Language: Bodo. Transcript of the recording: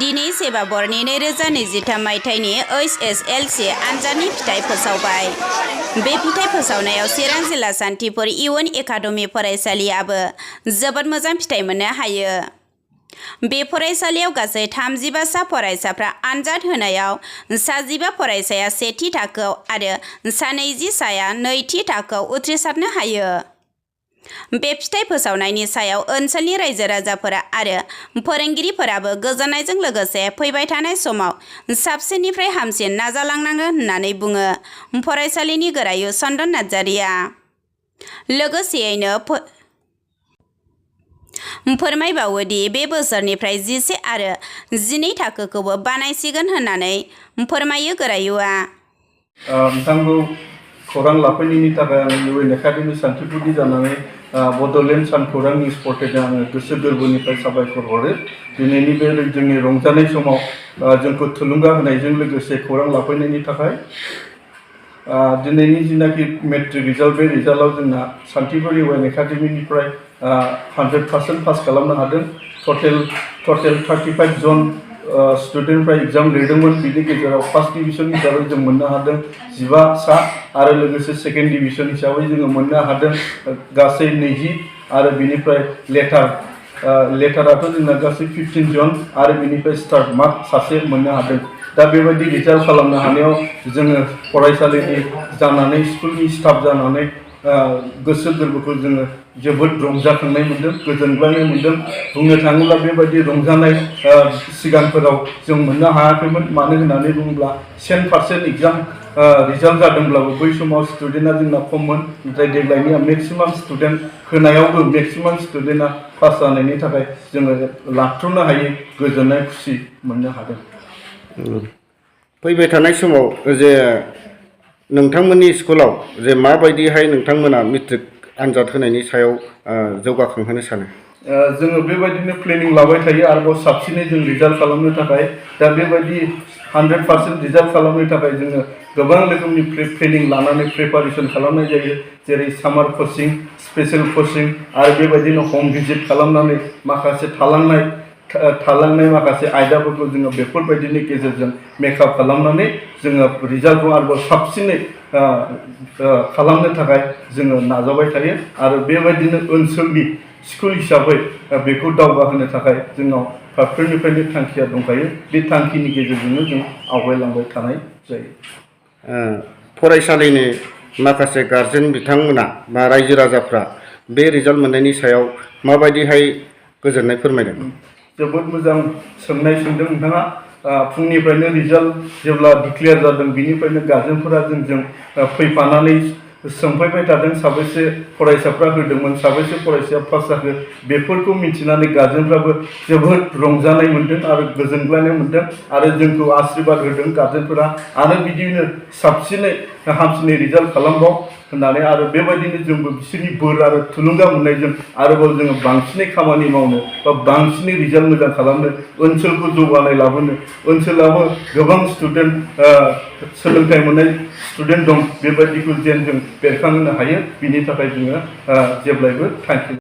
दिनै सेबा बर्डनि 2023 मायथाइनि HSLC आनजादनि फिथाइ फोसावबाय। बे फिथाइ फोसावनायाव चिरां जिल्ला सान्थिपुर इउएन एकाडेमि फरायसालियाबो जोबोद मोजां फिथाइ मोननो हायो। बे फरायसालियाव गासै 35 सा फरायसाफ्रा आनजाद होनायाव 15 फरायसाया सेथि थाखोआव आरो 20 साया नैथि थाखोआव उथ्रिसारनो हायो। बे फिथाइ फोसावनायनि सायाव ओनसोलनि रायजो राजाफोरा आरो फोरोंगिरिफोराबो गोजोननायजों लोगोसे फैबाय थानाय समाव साबसिननिफ्राय हामसिन नाजालांनांगोन होननानै बुङो फरायसालिनि गोरायुं सनदन नार्जारिया। लोगोसेयैनो फोरमायबावोदि बे बोसोरनिफ्राय 11 आरो 12 थाखोखौबो बानायसिगोन होननानै फोरमायो गोरायुंआ। बिथांखौ खौरां लाफैनायनि थाखाय आं इउएन एकाडेमि सान्थिपुरनि जानानै बड'लेण्ड सान खौरां निउस पर्टेलजों आङो गोसो गोरबोनिफ्राय साबायखर हरो। दिनैनि बे जोंनि रंजानाय समाव जोंखौ थुलुंगा होनायजों लोगोसे खौरां लाफैनायनि थाखाय दिनैनि जिनाखि मेट्रिक रिजाल्ट बे रिजाल्टआव जोंना सान्थिपुर इउएन एकाडेमिनिफ्राय 100% पास खालामनो हादों। टटेल 35 जन स्टुडेन्टफ्रा एग्जाम लिरदोंमोन। बिनि गेजेराव फार्स्ट डिभिजन हिसाबै जों मोननो हादों 15 सा आरो लोगोसे सेकेन्ड डिभिजन हिसाबै जोङो मोननो हादों गासै 20 आरो बिनिफ्राय लेटाराथ' जोंना गासै 15 जन आरो बिनिफ्राय स्टार मार्क सासे मोननो हादों। दा बेबायदि रिजाल्ट खालामनो हानायाव जोङो फरायसालिनि जानानै स्कुलनि स्टाफ जानानै गोसो गोरबोखौ जोङो जोबोद रंजाखांनाय मोन्दों, गोजोनग्लायनाय मोन्दों। बुंनो थाङोब्ला बेबायदि रंजानाय सिगांफोराव जों मोननो हायाखैमोन। मानो होननानै बुङोब्ला 100% एग्जाम रिजाल्ट जादोंब्लाबो बै समाव स्टुडेन्टआ जोंना खममोन। नाथाय देग्लायनिया मेक्सिमाम स्टुडेन्ट होनायावबो मेक्सिमाम स्टुडेन्टआ पास जानायनि थाखाय जोङो लाथ्र'नो हायै गोजोननाय खुसि मोननो हादों। फैबाय थानाय समाव जे नोंथांमोननि स्कुलाव जे माबायदिहाय नोंथांमोना मेट्रिक आनजाद होनायनि सायाव जौगाखांहोनो सानो? जोङो बेबायदिनो प्लेनिं लाबाय थायो आरोबाव साबसिनै जों रिजाल्ट खालामनो थाखाय। दा बेबायदि 100% रिजाल्ट खालामनो थाखाय जोङो गोबां रोखोमनि प्लेनिं लानानै प्रिपारेसन खालामनाय जायो। जेरै सामार कचिं, स्पेशेल कचिं आरो बेबायदिनो हम भिजिट खालामनानै माखासे थालांनाय माखासे आयदाफोरखौ जोङो बेफोरबायदिनि गेजेरजों मेकआप खालामनानै जोङो रिजाल्टखौ आरोबाव साबसिनै खालामनो थाखाय जोङो नाजाबाय थायो आरो बेबायदिनो ओनसोलनि स्कुल हिसाबै बेखौ दावगाहोनो थाखाय जोंनाव फारफ्रोमनिफ्रायनो थांखिया दंखायो। बे थांखिनि गेजेरजोंनो जों आवगायलांबाय थानाय जायो। फरायसालिनि माखासे गारजेन बिथांमोना बा रायजो राजाफ्रा बे रिजाल्ट मोननायनि सायाव माबायदिहाय गोजोननाय फोरमायदों? जोबोद मोजां सोंनाय सोंदों नोंथाङा। फुंनिफ्रायनो रिजाल्ट जेब्ला डिक्लेयार जादों बिनिफ्रायनो गार्जेनफोरा जोंजों फैफानानै सोंफैबाय थादों साबेसे फरायसाफ्रा होदोंमोन, साबेसे फरायसाया पास जाखो। बेफोरखौ मिथिनानै गार्जेनफ्राबो जोबोद रंजानाय मोन्दों आरो गोजोनग्लायनाय मोन्दों आरो जोंखौ आशीर्बाद होदों गार्जेनफोरा आरो बिदिनो साबसिनै हामसिनै रिजाल्ट खालामबाव होननानै आरो बेबायदिनो जोंबो बिसोरनि बोर आरो थुलुंगा मोननायजों आरोबाव जोङो बांसिनै खामानि मावनो बा बांसिनै रिजाल्ट मोजां खालामनो, ओनसोलखौ जौगानाय लाबोनो, ओनसोलावबो गोबां स्टुडेन्ट सोलोंथाइ मोननाय स्टुडेन्ट दं, बेबायदिखौ जेन जों बेरखांहोनो हायो बिनि थाखाय जोङो जेब्लायबो थांखि